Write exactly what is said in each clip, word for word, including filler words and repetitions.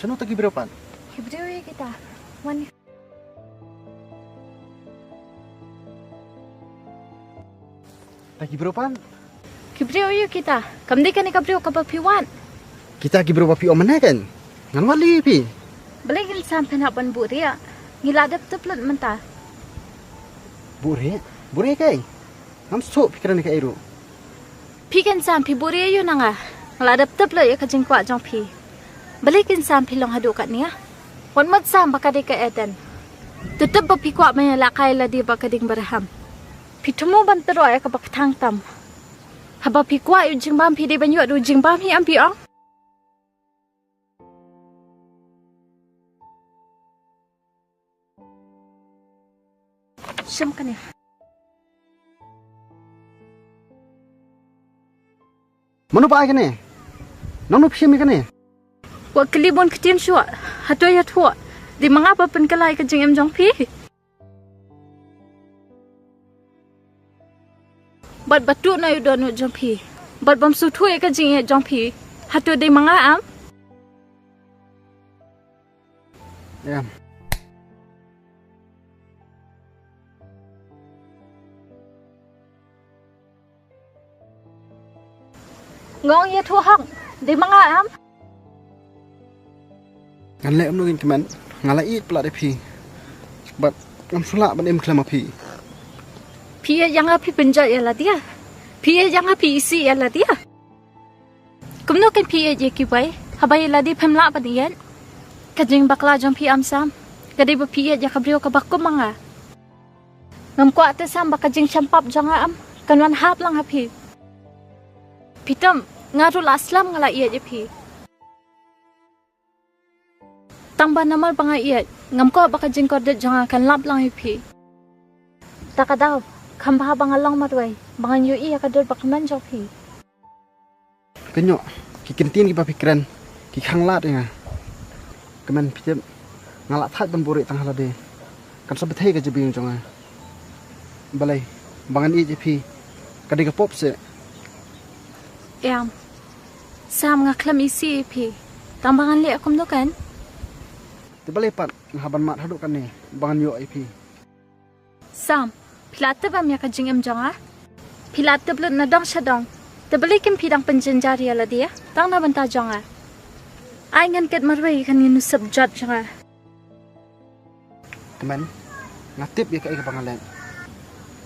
Shano ta ki briew pat? Ki briew ïa kita. Wan. Ta ki briew pat? Ki briew ïa kita. Kam dei kane ka briew kaba phi wan. Kita ki briew ba phi ong mynne kan. Ngan wan lei phi. Balei kin sam phin hap ban buhrieh. Ngi la dep tep lut mynta. Buhrieh? Buhrieh kai. Ngam sngewthuh phi kren ïa kaei ruh. Phi kin sam phi buhrieh ïa u na nga. Nga la dep tep lut ïa ka jingkwah jong phi. Balei kin sam phi long haduh katne. Wat mut sam ba ka dei ka Eden. Te tep ba phi kwah ban ïalehkai ïa lade bad ka ding baraham. Phi thmu ban tyrwa ïa kaba kthang tam. Haba phi kwah ïa u jingbam phi dei ban ïoh da u jingbam hi, em phi ong? Shim kane. Mano ba ai kane? Nangno phi shim ïa kane? Wat kylli bun ktien shuwa. Hato ïathuh? Dei ma nga ba pynkylla ïa ka jingim jong phi. Bad ba tuh noh ïa u dohnud jong phi. Bad bym sngewthuh ïa ka jingïeit jong phi. Hato dei ma nga, em? Em. Nga ong ïathuh hok, dei ma nga, em? Ngan leh kumno kein, Kmen, nga la ïeit palat ïa phi. Bad ngam shu lah ban im khlem ma phi. Phi ïeit ïa nga phi pynjot ïa lade. Phi ïeit ïa nga phi isih ïa lade. Kumno kein phi ïeit ïa kiwei haba ïa lade phim lah ban ïeit? Ka jingbakla jong phi, em Sam, ka dei ba phi ïeit ïa ka briew kaba kum ma nga. Ngam kwah te Sam ba ka jingsngewpap jong nga, em, kan wan hap lang ha phi. Phi tip, nga ruh la slem nga la ïeit ïa phi. Tang ba namar ba nga ïeit, ngam kwah ba ka jingkordit jong nga kan lap lang ïa phi. Ta ka daw, kham bha ba nga long marwei, ba ngan ïohi ïa ka dur ba kmen jong phi. Kynnoh, ki kyntien kiba phi kren ki khanglad ïa nga. Kmen, phi tip, nga la thait ban buhrieh tang ha lade. Kan sa bthei ka jabieng jong nga. Balei? Ba ngan ïeit ïa phi. Ka dei ka pop seh. Em. Sam, nga khlem isih ïa phi. Tang ba ngan leh kumno kein? Te balei pat nga hap ban mad haduh katne ba ngan ïoh ïa phi? Sam, phi la tip em ïa ka jingim jong nga? Phi la tip lut na dong sha dong. Te balei kin phi dang pynjynjar ïa lade tang na bynta jong nga? Ai ngan kit marwei ïa kane ka nusip jot jong nga. Kmen, nga tip ïa kaei kaba nga leh.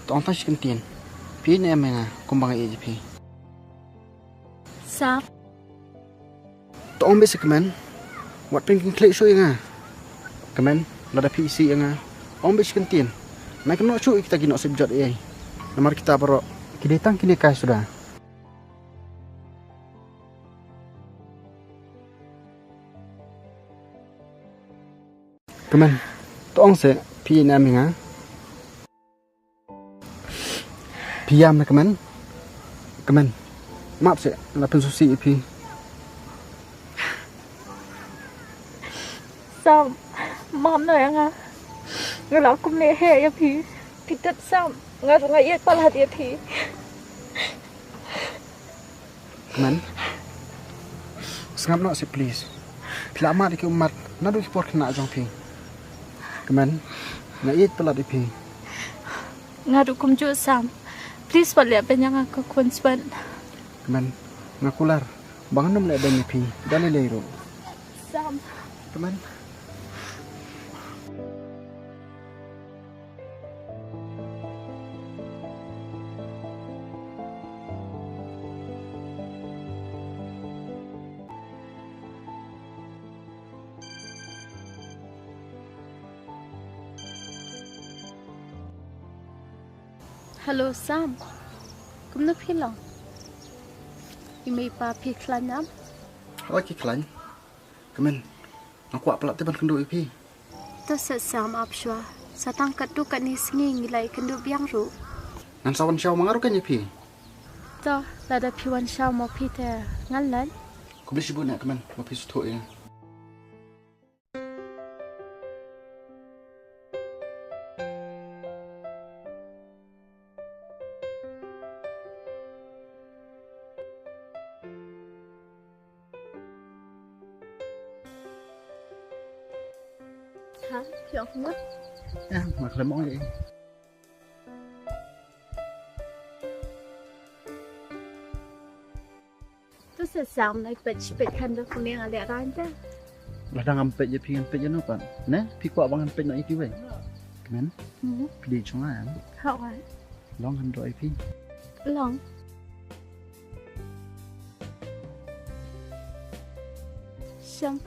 To ong tang shi kyntien. Phi ïeit ne em ïa nga kumba nga ïeit ïa phi? Sam. To ong beit seh Kmen. Wat pynkyndit shuh ïa nga. Kmen, lada phi isih ïa nga, ong beit shi kyntien. Nai kynnoh shuh ïa kita ki nusip jot ei. Namar kita baroh ki dei tang kine kai suda. Kmen, to ong seh, phi ïeit ne em ïa nga? Phi ïam ne Kmen? Kmen, map seh, la pynsngewsih ïa phi. Sam, map noh ïa nga. Nga la kynnoh heh ïa phi. Phi tip Sam, nga ruh nga ïeit palat ïa phi. Kmen, sngap noh seh please. Phi la mad ïa ki ummat naduh ki por khynnah jong phi. Kmen, nga ïeit palat ïa phi. Nga ruh kumjuh Sam. Please wat leh beiñ ïa nga ko khun sbet. Kmen, nga kular ba ngan ym leh beiñ ïa phi da lei lei ruh. Sam. Kmen. Hello Sam. Kumno phi long? I mei i pa phi khlaiñ em? Hooid ki khlaiñ. Kmen, nga kwah palat te ban kynduh ïa phi. To seh Sam, ap shuwa. Sa tang katto katne sngi ngi la ïakynduh biang ruh. Ngan sa wan shaw ma nga ruh kein ïa phi. To, lada phi wan shaw ma phi te ngan leit. Khublei shibun eh Kmen, ba phi sngewthuh ïa nga. Ha, phi ong kumno? Eh, ma khlem ong ei. To sa sam na peit peit khan da kuning ale ranta. Lada ngam peit ïa phi ngan peit ïa no pat. Ne? Phi kwah ba ngan peit noh ïa kiwei. Kmen? Hmm. Phi dei jong nga em? Hok ai. Long ngan duh ïa phi. Long. Shang.